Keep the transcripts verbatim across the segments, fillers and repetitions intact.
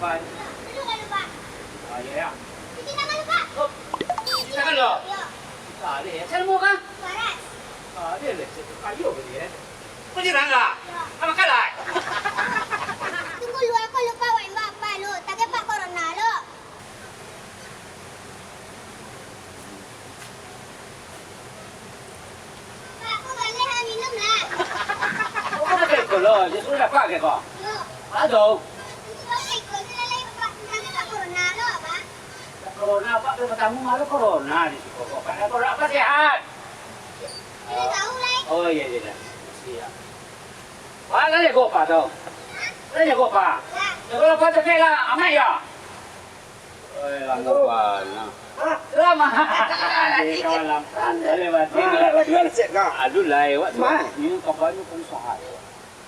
Duduk dulu, Pak. Ah, ya, ya. Cuci tangan dulu, Pak. Oh, cuci tangan dulu? Ya. Tadi ya, cara mau kan? Panas. Tadi ya, kayu tadi ya. Kau jiran lah? Ya. Apa kalah? Tunggu lu, aku lupa, wak, Pak, Pak, lu. Tak, Pak, corona, lu. Pak, aku boleh, ha, minum lah? Kau dah beli dulu, dia sudah dapat ke kau? Yo. Aduh. Kau ikut je lah, Pak. Nanti tak corona lo, Pak. Tak corona, Pak. Pertama malu corona di siko, kok. Kalau corona apa sehat? Tidak tahu, lah. Oh, iya, iya, iya. Siap. Wah, lah jago, Pak, tu. Lah jago, Pak. Ya. Jago, Pak, tapi lah, amat ya? Oi, lamo bana. Hah? Lamo. Dek kawan lampan, boleh mati. Ah, lah, lah, lah, cek, kak. Aduh, lai, wak tu. Ma. Ni kapalnyo pun sahat.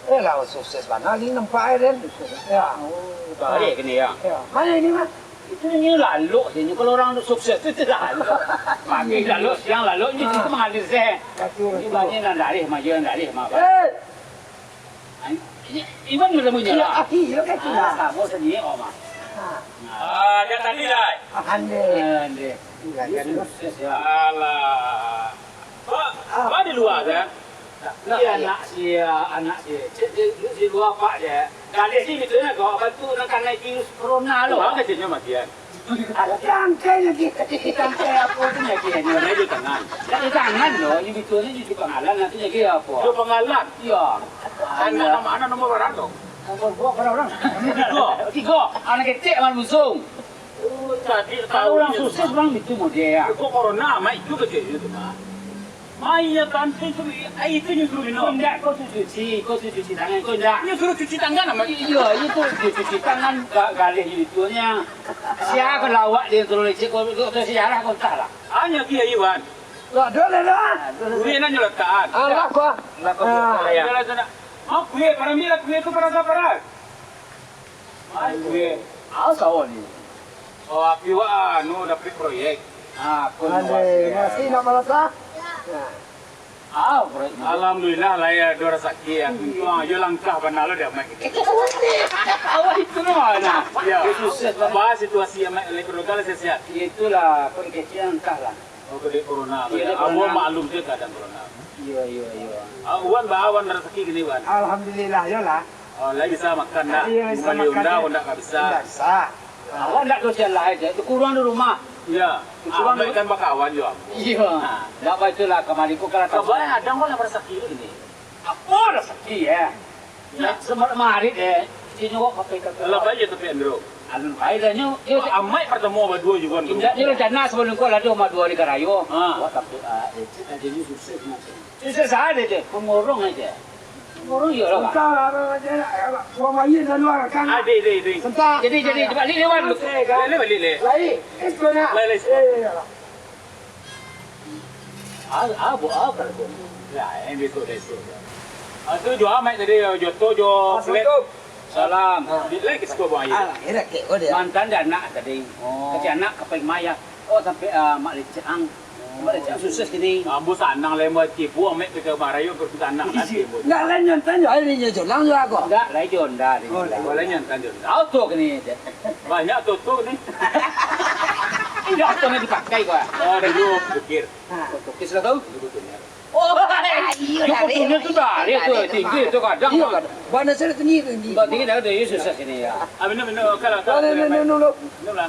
Eh, lah, sukses bana ni nampak ai, Den. Ya. Oh, baik kini, ya. Ya. Mana ini, Mas? Itu ni lalok je. Kalau orang tu sukses tu, tu lalok. Pagi lalok, siang lalok, ni tu mengalir seh. Betul, betul. Ni banyak nan darih, maju nan darih, mah, Pak. Eh! Iban nyo namonyo lah. Iyo, iyo, kan tu lah. Ah, samo sendiri, oh, mah. Ah. Ah, dia tadi lah. Ah, ande. Ah, ande. Iyo, kan tu. Sukses, ya. Alah. Pak, ah, Pak di luar, kan? Nah, iya, anak si, anak si, cek di, di luar, Pak, ya. Galih ni, gitu, ya, kau bantu nak kanai virus corona lo. Wah, kecilnya matian. Tangkai lagi. Tangkai apo tu lagi? Bukan aja tangan. Dari tangan lo, ini betul ni di pangalan, nanti lagi apo? Di pangalan? Iya. Anak nama, anak nomor berapa tu? Nomor dua, berapa orang? Tiga. Tiga. Anak kecil, anak busung. Oh, jadi kalau orang susah, orang itu model ya. Kok corona amat itu kecil itu, Pak? Mai ya, tante tu, ai itu nyo suruh minum. Kau ndak, kau tu cuci, kau tu cuci tangan, kau ndak. Nyo suruh cuci tangan amat. Iya, itu cuci tangan, ga-, galih itu nya. Siapa lawak dia turun licik, kau, kau, kau sejarah kau entah lah. Hanya dia Iwan. Lah, dah lah, dah. Duit nak nyo letakan. Alah, kau. Lah, kau biasa lah, ya. Dah lah, dah. Mau kue, parambik lah kue tu, paras, paras. Ai, kue. Ah, sawo ni. Oh, api wa, anu, dapek proyek. Ah, aku. Andai, masih nak malasah? Nah. Ah, proyek. Alhamdulillah lah ya, ado rasaki ya. Untuang ajo langkah bana lo di amak kito. Awak itu no, nah. Ya. Sukses, Bang. Bah, situasi amak lagi keluarga lah sehat-sehat. Itulah, kondisi yang entah lah. Oh, kode corona. Iya, kode corona. Awak maklum je keadaan corona. Iya, iya, iya. Ah, Wan, ba, Wan rasaki kini, Wan. Alhamdulillah, yo lah. Oh, lai bisa makan ndak? Iya, bisa makan. Bali onda, yo. Onda ka bisa. Ndak bisa. Awak ndak doh siang lai je, dikurang di rumah. Iya. Dikurang di rumah. Abang kan bakawan jo ambo. Iya. Nah. Ndak baitulah, kamari ko kalau kawan. Kawan adang ko lah rasaki tu kini. Apo rasaki, eh? Nah. Samarik-marik, eh. Sini wak pakai kata. Lah, baik je tapi Andro. Anu, baik lah nyo. Yo, amaik partamo baduo juo kan. Indak, ni rencana sabalum ko lah tu, mah duo hari ka rayo. Ha. Wak tapi, ah, eh, cik, ah, jadi sukses macam. Sukses aja je, pengurung aja. Pengurung yo lah, Pak. Entah lah, apa macam nak, apa, buang bayi dalam luar, kan? Ah, dek, dek, dek. Entah. Jadi, jadi, cepat, Lek, lewat dulu. Lek, lek, balik, Lek. Lai, eh, sebenarnya. Lai, lai, sebenarnya. Eh, ya lah. Ah, ah, buat apa tu? Ya, yang besok-besok. Ah, tu jual mic tadi, Joto, jo Flat. Assalamualaikum. Salam. Ah. Di, lagi sikua buang air. Alah, kira kek ko dia. Mantan dia anak tadi. Oh. Kecil anak ka Peng Maya. Oh, sampai, ah, Mak Lecek ang. Mak Lecek ang sukses kini. Ambo sanang lah, ambo tibo, amek ka marayo ka anak kan, tibo. Enggak, lah nyantan jo, ayo nyo jolang jo aku. Enggak, lah jo onda ni. Oh, lah. Boleh nyantan jo onda. Auto kini. Banyak tutup ni. Indak pernah dipakai, Pak. Oh, dulu pikir. Ha. Tutup kisah tu? Dulu punya. Oh, iyo, tu dari. Punya tu dari tu, tinggi tu kadang. Iyo, kadang. Bana saya tinggi, tinggi. Bah, tinggi dah, dah, susah sini ya. Ah, benar, benar. Kalau, kalau. Benar, benar, benar. Benar lah.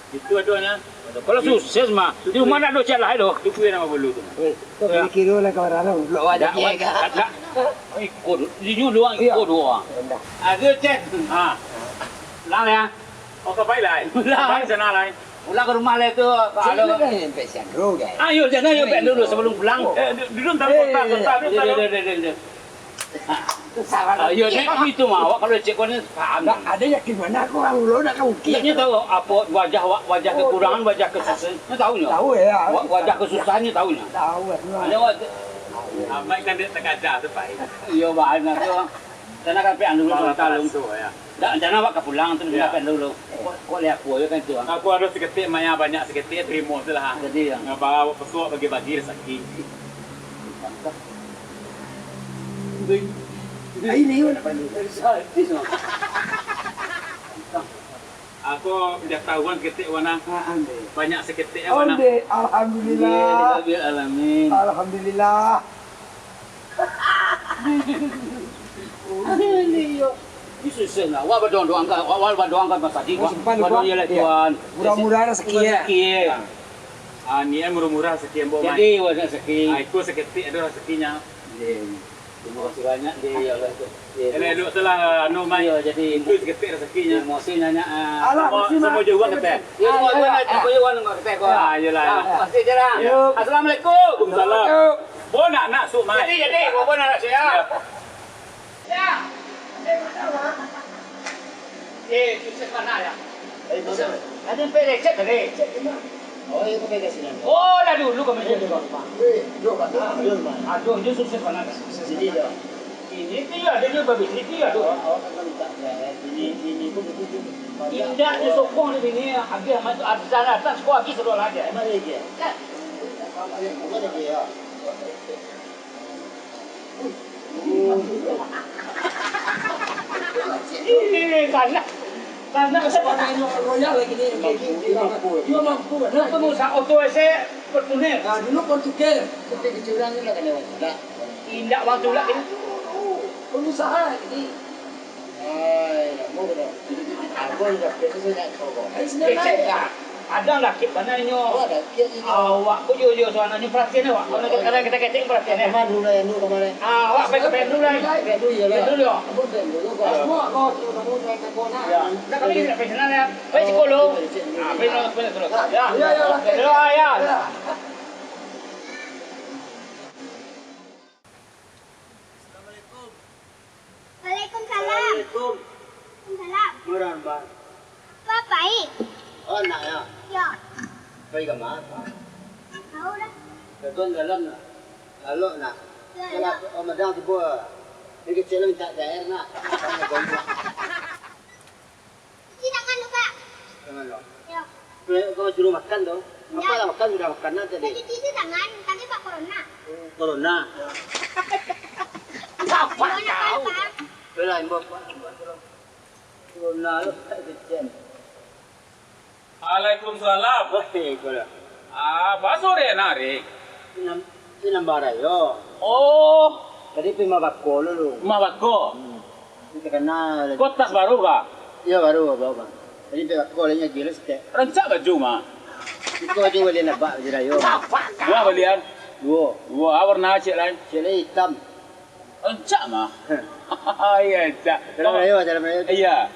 Itu aduhnya. Kalau sukses mah, di rumah nak dua cak lah tu. Itu kue nama bulu tu. Weh, kau kira lah kau orang tu. Blok aja dia kan. Tak, tak. Iko, di dulu, iko dua. Ada cek. Ha. Pulang ya. Oh, ka pai lai? Pulang. Ka pai sana lai? Pulang ka rumah lai tu. Kalau kan sampai Sandro, guys. Ayo, jangan, ayo, baik dulu sebelum pulang. Eh, du-, dulu ntar kontak, kontak dulu, dulu, dulu, dulu. Ayo, nek, itu mah, awak kalau cek kau ni paham. Nggak, ada yakin mana aku orang dulu nak kau ukir. Dia tahu apa wajah, wa-, wajah kekurangan, wajah kesusahan. Dia tahu nya. Tahu ya. Wa-, wajah kesusahannya tahu nya. Tahu ya. Ada wajah. Amat kan dia terkajak tu, Pak. Iya, bahan tu. Sana kan pe anu dulu, malah tak langsung, ya. Ndak, rencana awak ka pulang tu, ya. Kau lihat aku aja kan tu, ah. Aku ada saketek, maya banyak saketek, terima tu lah. Jadi, ya. Ngaba awak pesuak bagi-bagi rezeki. Ai, ni, nak bagi. Artis, ah. Ko, dah tahuan saketek, wan, ah. Ah, ondeh. Banyak saketek, wan, ah. Ondeh, alhamdulillah. Alhamdulillah, alamin. Alhamdulillah. Ini yo. Ini susah lah. Awak badoa-doa angkat, awak badoa angkat masajik, awak badoa, yo lah, Tuhan. Murah-murah rasaki, yo. Rasaki, yo. Ah, ni, eh, murah-murah rasaki ambo, Mai. Jadi, wah, rasaki. Ah, iko saketek ado rasakinyo. Iyo. Terima kasih banyak, di, ya Allah, tu. Iyo, elok-elok tu lah, anu, Mai. Iyo, jadi itu saketek rasakinyo. Emosi nanya, ah. Alah, semua, semua jauhan kato. Yo, semua jauhan, semua jauhan kato ko. Ah, iyolah, iyolah. Makasih, Jarang. Yo. Assalamualaikum. Waalaikumsalam. Bo nak, nak sup, Mai. Jadi, jadi, bo, bo nak, nak sup, yo. Yo. Eh, Yusuf mana, yo? Eh, Yusuf. Ado sampai lecet tadi. Oh, iyo, sampai ka sinan. Oh, lah dulu kami jadi. Eh, yo, Pak. Ah, yo, Pak. Aduh, Yusuf, Yusuf mana? Sini, yo. Ini tu yo, ado nyo babini tu yo, aduh. Awak, awak kan minta, yo, ini, ini pun butuh tu. Indak, disokong di sini, habis amat tu, habis sana, atas ko habis sudah lah, yo. Emang lagi, yo? Kan? Emang lagi, yo? Ih, sanak. Sanak. Sebenarnya royal lagi ni. Mampu, dia mampu. Dia mampu. Dia pengusaha oto ese Fortuner. Nah, dulu Portugal. Tapi kecurang ni lah kena orang tulak. Indak orang tulak ini. Pengusaha lagi ni. Ai, lamo dah. Abang dah biasa sangat kau. Ai, sebenarnya. Kecek lah. Ada lah kek bana inyo. Oh, ada kek inyo. Awak ko yo, yo, soalnyo perhatian awak. Kalau kita, kita ketek perhatian, eh. Kamari dulu lah, anu, kamari. Ah, awak baik ke dulu lah. Baik dulu, yo lah. Baik dulu, yo. Abang baik dulu, kau. Semua kau tu, kamu saya telepon, ah. Ya. Dah kami nak pergi sana, ya. Baik, sekolah. Ah, baik, baik, baik, baik. Ya. Ya, ya, ya. Ya, ya. Ya. Assalamualaikum. Waalaikumsalam. Assalamualaikum. Waalaikumsalam. Murah, Mbak. Apa, Pai? Oh, nak, ya? Ya. Pai ka ma, Pak? Tahu dah. Betul dalam, nak. Lalu, nak. Ya, ya. Kalau, oh, madang tiba. Ini kecil minta cair, nak. Cuci tangan lu, Kak. Tangan lu. Yo. Kau, kau suruh makan tu. Yo. Apa lah makan, sudah makan lah tadi. Cuci tangan, tapi Pak corona. Corona. Yo. Apa tahu? Corona, Pak. Corona lu tak kecil. Waalaikumsalam. Waalaikumsalam. Ah, apa sore nari? Inam, inam barayo. Oh. Tadi pi mabako dulu. Mabako? Hmm. Ini terkenal. Kau tas baru kah? Iyo, baru, baru, Bang. Tadi pi bako, lainyo gilo sikek. Rancak baju, Mak. Iko baju balian abak, baju rayo. Buah balian? Duo. Duo, ah, warna cek lain? Cek lain itam. Rancak mah. Heh. Iya, rancak. Dalam rayo, dalam rayo. Iya.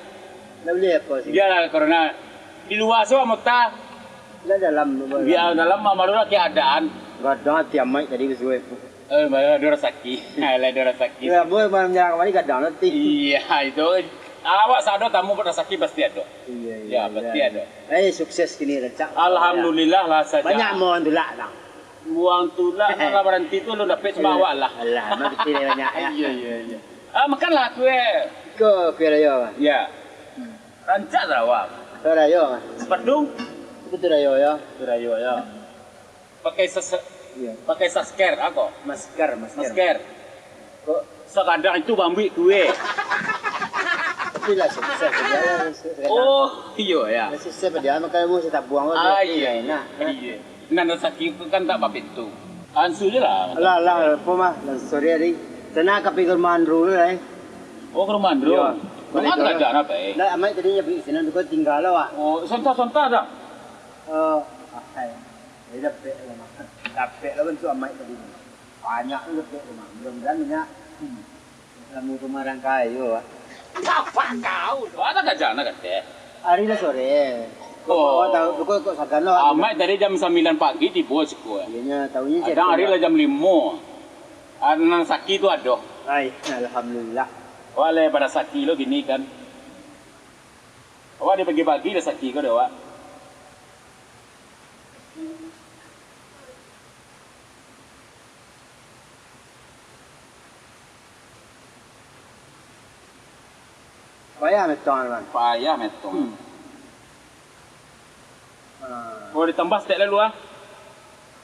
Nak beli apa sih? Biarlah corona. Di luar so, mota. Lah dalam. Biar dalam mah, barulah keadaan. Gadang hati amai tadi, besuai. Eh, baru ada rasaki. Alah, ada rasaki. Ya, boy, malam nyerang kemari gadang nanti. Iya, itu. Awak sado tamu rasaki pasti ada. Iya, iya. Ya, pasti ada. Eh, sukses kini, rancak. Alhamdulillah lah saja. Banyak mau tulak, Bang. Uang tulak, lah baranti tu lu dapek cuma awak lah. Alah, mak kecil banyak, ya. Iya, iya, iya. Ah, makanlah kue. Iko kue rayo, Bang. Ya. Rancak lah awak. Kue rayo, Bang. Sepatu? Itu tu rayo, ya. Itu rayo, ya. Pakai ses-, iya, pakai sasker, apa? Masker, masker. Masker. Kok? Sakadang itu bambuik kue. Tapi lah susah kerja lah, susah kadang. Oh, iyo, ya. Lah susah kerja, makanya mau saya tabuang lah, ah, iya, iya, enak, kan? Iya. Nan rasaki tu kan tak bapintu. Ansu je lah. Alah, alah, apa mah? Lah, sorry, Ari. Sana ka pi ka rumah Andrew dulu, eh. Oh, ke rumah Andrew? Iya. Rumah tu ada apa, eh? Lah, amai tadi nyapi sinan, kau tinggal lah, Wak. Oh, sontak-sontak dah? Eh, apa, eh? Jadi dapek lah, Mak. Dapek lah bantuak amai tadi. Banyak tu dapek tu, Mak. Mudah-mudahan banyak. Hmm. Kamu tu marang kayo, Mak. Apa kau? Wah, tak kerja nak kata. Hari lah sore. Oh. Kau tahu, kau, kau sagan lah. Amai tadi jam sambilan pagi tibo siko. Iya, tahunya. Kadang hari lah jam limo. Ah, nan saki tu ado. Ai, alhamdulillah. Wah, lah pada saki lo gini kan. Awak di pagi-pagi lah saki ko dek awak. Payah metong, Bang. Payah metong. Hmm. Ah. Kalau ditambah setek lalu, ah.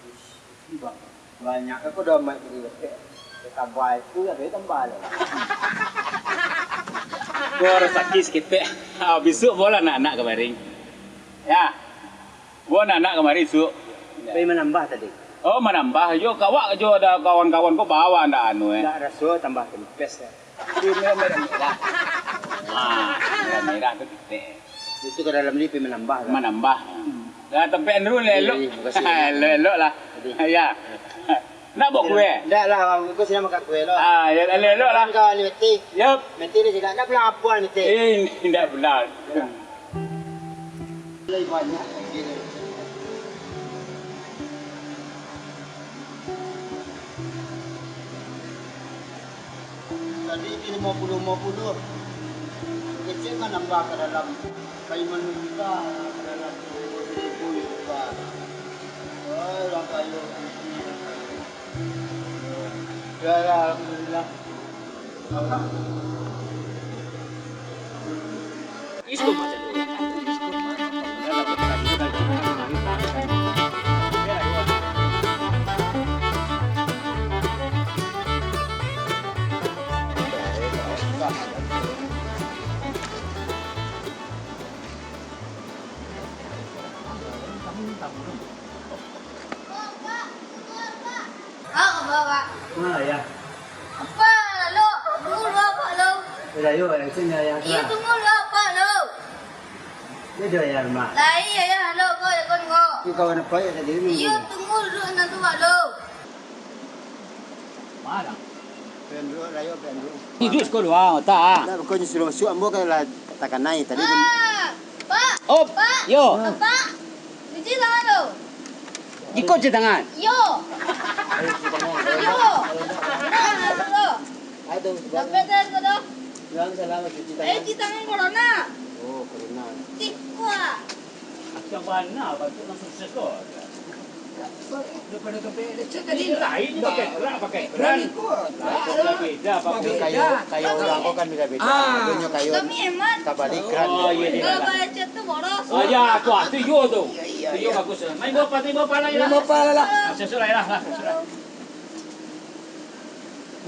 Ish, Bang. Banyak kan kau dah amat jadi betek. Tambah itu, ada tambah lah. Kau rasaki seketek. Ah, besok bola anak-anak ka baring. Ya. Buah anak kamari, Suk. Pai manambah tadi. Oh, manambah. Yo, kawak jo ada kawan-kawan ko bawa ndak anu, eh. Ndak raso tambah kempes, ya. Di merah-merah. Ah, merah-merah tu titik. Itu ka dalam ni pai manambah, kan? Manambah. Hmm. Dah, tampek dulu, elok. Iya, iya, makasih. Elok-elok lah. Jadi. Ya. Nak buat kue? Ndak lah, Bang. Kau sini makan kue lo. Ah, ya, elok-elok lah. Kau ni mati. Yup. Mati ni tidak. Ndak pulang apa ni, mati. Eh, ndak pulang. Lebih banyak lagi ni. Tadi di lima puluh lima puluh. Kecil kan nambah ka dalam. Kayu manusia ka dalam seribu juga. Oh, orang kayu. Ya, ya, alhamdulillah. Pak, Pak. Ah, ya. Apa, lo? Tunggu dulu, Pak, lo. Ya, yo, yang sini, ya, ya. Iyo, tunggu dulu, Pak, lo. Dia dah, ya, Mak. Lai, ya, ya, lo, kau, ya, kau, tunggu. Ini kawan apa ya tadi ini? Iyo, tunggu dulu, anak tu, Pak, lo. Mana? Penduk, rayo, penduk. Duduk sekolah, tak? Nak, pokoknya suruh masuk, ambo kan lah takanai tadi. Ah, Pak. Oh, Pak. Yo. Pak. Cuci tangan lo. Iko cuci tangan? Iyo. Iyo. Nah, lo. Sampai saya sudah. Bilang salam cuci tangan. Eh, cuci tangan corona. Oh, corona. Tikua. Macam mana bantuk langsung sukses tu? Daripada kepek lecet tadi. Lain pakai kerak, pakai keran. Lain beda, pakai kayu, kayu orang ko kan beda-beda. Ah. Adonyo kayu tabalik keran. Oh, iya, iya. Kalau lecet tu boros. Oh, ya, tu, ah, tu yo tu. Iya, iya, tu yo iya. Bagus. Main bola, main bola lah. Main bola lah. Ah, susul lah, lah, susul lah.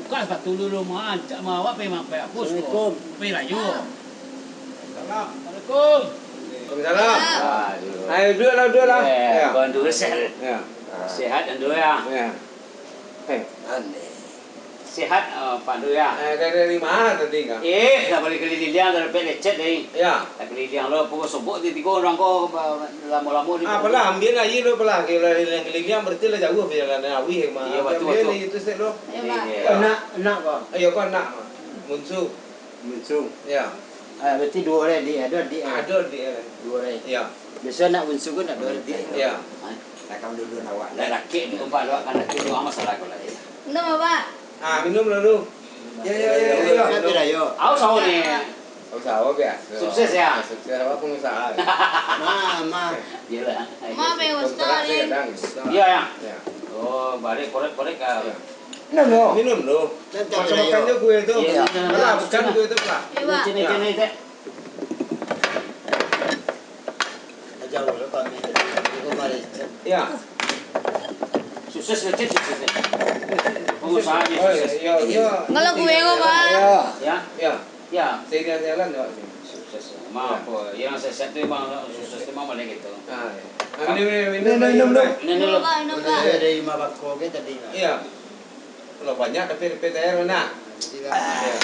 Bukan sepatu dulu, mah, ancak mah awak pai ma-, pai hapus ko. Assalamualaikum. Pai rayo. Assalamualaikum. Waalaikumsalam. Aduh. Ayo, duduak lah, duduak lah. Eh, ya. Abang Dul sehat. Ya. Sehat, Dul, ya? Ya. Eh. Sehat, eh, Pak Dul, ya? Eh, dari, dari mana tadi, Kang? Eh, dah balik keliling, dah lecet, eh. Ya. Dah keliling lo, pokok sobok ti tigo urang ko, ba-, lamo-lamo di. Ah, apalah, ambiak lah, iyo lo, apalah. Kalau keliling-keliling, berarti lah jauh perjalanan, awih, mah. Iyo, betul, ambiak betul. Lah itu sek lo. Iyo, Pak. Iyo. Anak, anak, Bang. Iyo, ko anak, Bang. Munsu. Munsu. Iyo. Ah, berarti duo urang, Dik. Ado adik, eh? Ado adik, eh. Duo urang. Iyo. Biaso anak munsu kan ado adik. Iyo. Hah? Takam dulu awak. Dah rakik tu, Pak, awak kan rakik tu, ah, masalah ko lah, ya. Minum, Pak. Ah, minum dulu. Ya, ya, ya, ya. Minum, minum. Yo. Aus, aus ni. Aus, aus biaso. Sukses, ya? Sukses, awak pengusaha. Ma, ma. Iyolah. Ma, pengusaha ni. Kontrak kadang. Iyo, ya. Ya. Oh, balik korek-korek ka. Ya. Minum dulu. Minum dulu. Makan-makan jo kue tu. Iyo, iyo. Alah, bukan kue tu, Pak. Iyo, Pak. Sini, sini, sini. Jauh lah kami dari rumah Richard. Ya. Sukses, Richard, sukses. Pengusaha ni sukses. Oh, iya, iya. Kalau gue, Pak. Ya. Ya. Ya. Ya. Sehingga jalan, Pak. Sukses. Maaf, yang sehat tu memang sukses tu memang boleh gitu. Ah, ya. Ah, minum, minum, minum, minum, minum. Minum dulu. Minum, Pak, minum, Pak. Dari lima bako ke tadi, Pak? Iya. Kalau banyak, tapi, tapi tayar mana? Jadi, Pak. Iya.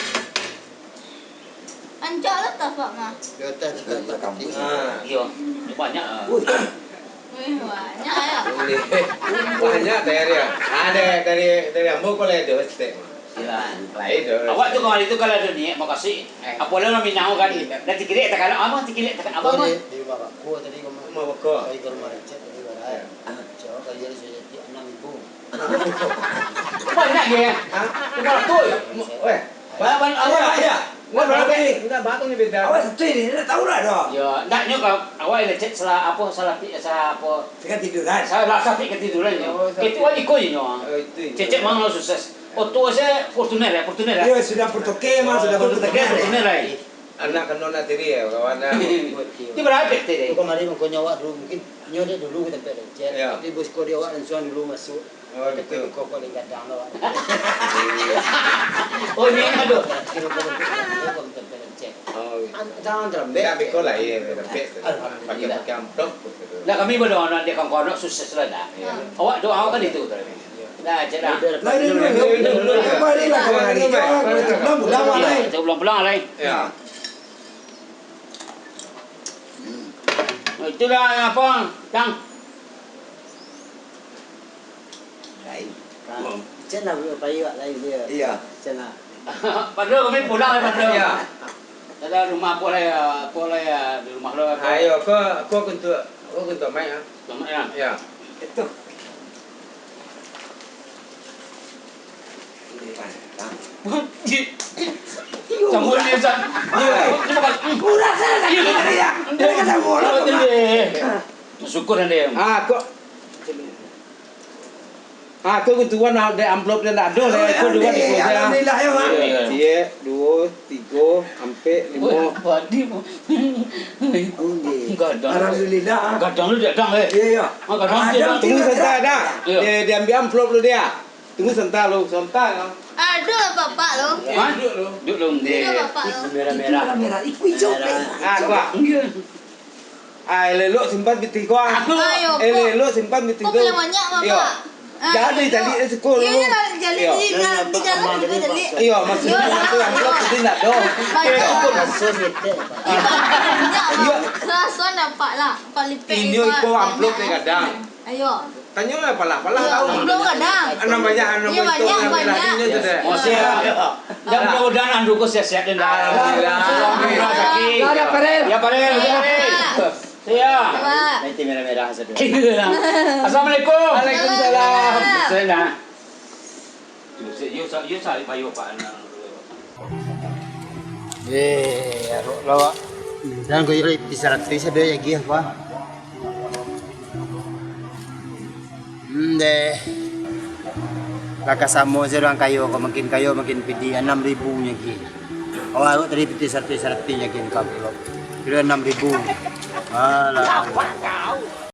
Ancak lah tapak mah. Di atas tu. Ah. Iyo, banyak, ah. Wih, banyak ya. Boleh. Banyak dari, dari, dari, dari ambo ko lah ado setek mah. Iyo. Lain tu. Awak tu kamari tu kalau ado niat mau kasih, eh, apo lah urang Minang kan? Iyo. Dah tikilek takalan, abang tikilek takalan, abang. Di, di rumah bako tadi, rumah. Rumah bako. Tadi ke rumah Richard tadi, kan? Iyo. Cewek kali ada saya anam ribu. Banyak dia. Hah? Lima ratus. Weh. Banyak, banyak. Iya, iya. Wah, berapa ni? Enggak, batu ni beda. Awak satu ini, dia tahu lah dah. Ya, ndaknyo kau, awak lecet salah apa, salah pi-, salah apa? Salah tiduran. Salah, salah ketiduran nyo. Oh, salah. Itu awak iko nyo. Oh, itu. Cecek mang lo sukses. Oto saya Fortuner ya, Fortuner ya. Iya, sudah Fortuner, mah, sudah Fortuner. Fortuner lah. Anak kena nak tiri ya, kawan dah. Itu berapa tadi? Itu kemarin mangkonyo awak dulu, mungkin nyo dek dulu ka tampek lecet. Ya. Tapi bos ko di awak langsung dulu masuk. Oh, tapi betul. Kok, kok gadang lo, Wak. Oh, ini aduh. Kira-kira betul, betul, betul, betul, cek. Oh, gitu. Jangan terlembek. Dah, beko lah, iya, terlembek. Alhamdulillah. Pakai, pakai amplop. Nah, kami berdoa nak dia kawan-kawan sukses lah, dah. Iya. Awak doakan itu, terlebih. Dah, cek dah. Lain dulu, lain dulu. Kembali lah, kawan hari. Jangan pulang-pulang lah, lain. Iya, jangan pulang-pulang lah, lain. Iya. Itulah apa, Tang? Lain. Kan. Cen lah, payi wak lain dia. Iya. Cen lah. Padahal kami pulang, eh, padahal. Iya. Ada rumah apa lah ya, apa lah ya, di rumah lo apa? Ayo, ko, ko kuntuak, ko kuntuak mai, ah. Kuntuak mai, ya? Iya. Itu. Sambut ni, San. Murah sana, tak kira dia. Dia kata murah. Syukur dia. Ah, kok. Ah, tu ketuan dek amplop dia ndak ado, oh, dek, ya, tu dua, dek, tiga, alhamdulillah, ya, Mak. Iya, duo, tigo, ampek, limo. Wah, padi, Mak. Oh, iya. Gadang. Alhamdulillah. Gadang lu datang, eh. Iya, iya. Ah, gadang. Ada dia datang. Tunggu sebentar, dah. Iya. Dia, dia ambil amplop lu, dia. Tunggu sebentar lu, sebentar, kau. Aduh, bapak lu. Hah? Duduk lu. Duduk lu. Iya, bapak lu. Merah-merah. Merah-merah. Iku hijau, merah. Ah, kuah. Iya. Ah, elok-elok simpan pitih ko, ah. Ayo, kok. Elok-elok simpan pitih ko. Kok banyak, Bapak? Iyo. Ah, jadi, iyo. Jadi, eh, siko dulu. Iyo, iyo, jadi, iyo. Di, di, di dalam juga jadi. Iyo, maksudnya, iyo, itu yang iyo. Elok, jadi nak doh. Banyak. Iyo, banyak, Pak. Iyo. Kerasuan nampak lah. Pak Lipek. Ini iko amplop ni kadang. Ayo. Tanyo lah, palah, palah tahu. Iyo, amplop kadang. Anak banyak, anak banyak. Iyo, banyak, banyak. Masih, ya. Dan mudah-mudahan andu ko sehat-sehat dan alhamdulillah. Sakit. Ya, Pak Rel. Ya, Pak Rel. Ya, Pak Rel. Siap. Nanti merah-merah satu. Assalamualaikum. Waalaikumsalam. Salam. Yo, sa-, yo, sa-, yo, sa-, bayo, Pak. Eh, arok lawak. Dan ko iro piti saratuih sado lagi apa? Hmm, deh. Lah ka samo se urang kayo ko, makin kayo makin pidi, anam ribu nyo ki. Oh, arok tadi piti saratuih, saratuih nyo ki ka amplop. Kiro anam ribu. Alah.